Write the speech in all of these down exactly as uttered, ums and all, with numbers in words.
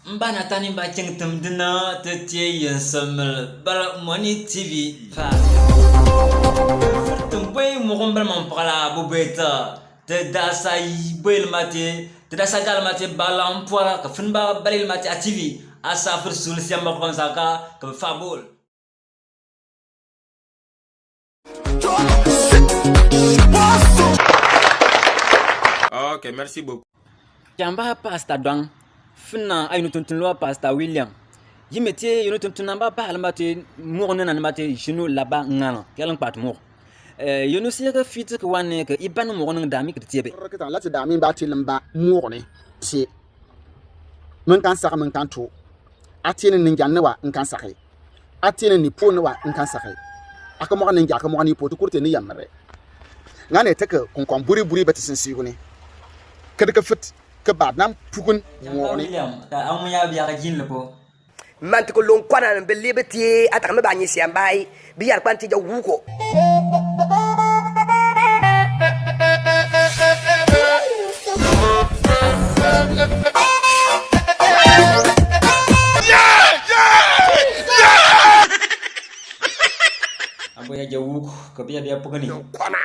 M ba na tani ba cheng tum dina te tie yen samel bala Money T V pa. Fur tum bwe mo kon bala man pala bo beta. Te dasa bwe mate, te dasa gal mate bala mpwala ka fin ba bala mate a T V. Asa fur sul siamba kon saka ka fa bol. Ok, merci beaucoup. Yamba Pastor Dwang, fina ayunu tuntun lua Pastor William. Yime te yunu tuntun namba ba halamba te mo ne namba te jinu laba ngana, yalan pat mo. Eh, yunu se ka fit ka wane ka iban mo ne dami ka tiebe. Ka tan lati dami ba te lamba mo ne. Te. Min kan saka min kan to. A te ne ninjan ne wa n kan saka. A te ne ni po ne wa n kan saka. A ka mo ne nja ka mo ni po to kurte ni yamre. Ngane te ka kun kon buri buri beti sin siguni. Ka de ka fit ka bad nam pukun mo ne. William, ka amu ya bia ka jin lepo. Man ti ko lon kwana na bele beti a ta ka me ba ni siamba ai. Bi yar kwan ti ja wuko. Abo ya ja wuko, ka bia bia pukani. Kwana.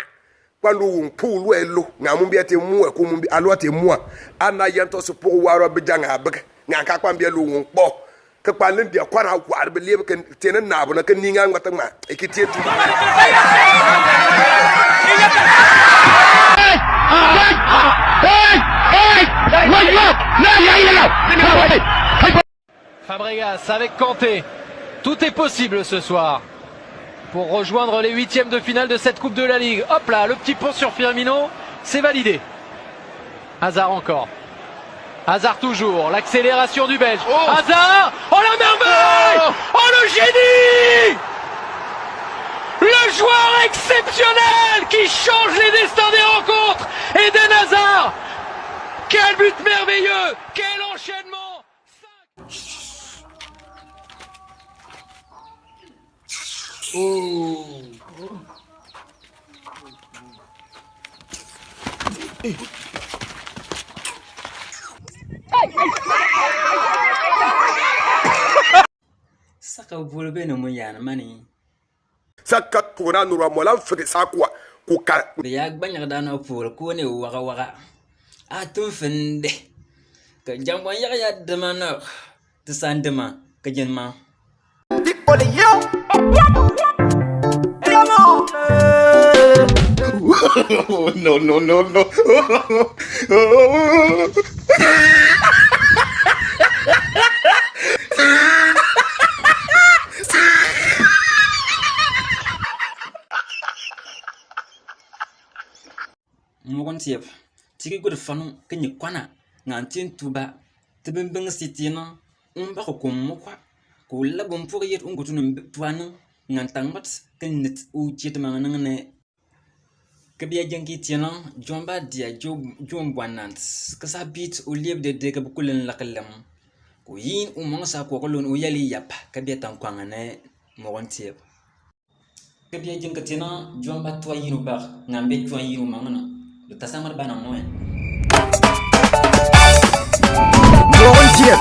Kwan lu wung pu lu elu, nga mumbi ate mua, ku mumbi alu ate mua. Ana yan to su pu waro bi janga bik, nga ka kwan bia lu wung po. Ka kwan lin bia kwan ha kwar bi lieb ka tene na bu na ka ninga ngwa tangma. E ki tie tu. Fabregas avec Kanté. Tout est possible ce soir pour rejoindre les huitièmes de finale de cette Coupe de la Ligue. Hop là, le petit pont sur Firmino, c'est validé. Hazard encore. Hazard toujours, l'accélération du Belge. Oh ! Hazard ! Oh, la merveille ! Oh ! Oh, le génie ! Le joueur exceptionnel qui change les destins des rencontres, Eden Hazard ! Quel but merveilleux ! Quel enchaînement ! Saka bul bene mu yan mani. Saka tuna nura molam fede sakwa kuka. Be ya gbanya dana pul kone waga waga. Atun fende. Ka jambon ya ya demana. Ti sandema ka jenma. No, no, no, no. Mogon tiep, tiki gud fanu, kenyi kwana, ngan tin tuba, tebin beng sitina, umba ko kum mokwa, ko labum pok yet ungu tunum tuana, ngan tangbat, kenyi nit u jet manganang ne. Kebia jengki tina, jomba dia jo, jom bwanant, kesa bit u lieb de de kebukulen lakelem. Ko yin u mangsa ko kolon u yali yap, kebia tangkwangane, mogon tiep. Kebia jeng ketina, juang ba tua yinu bak, ngambe juang yinu mangana. Lu tasang mar bana moe. Mogon tiep.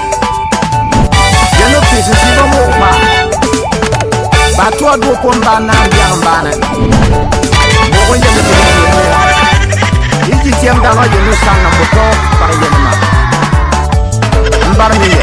Yanu pisi siba mo ma. Ba tua du pon bana biang bana. Mogon tiep. Iji tiang dama yanu sang na moto para yanu ma. Mbar mi ye.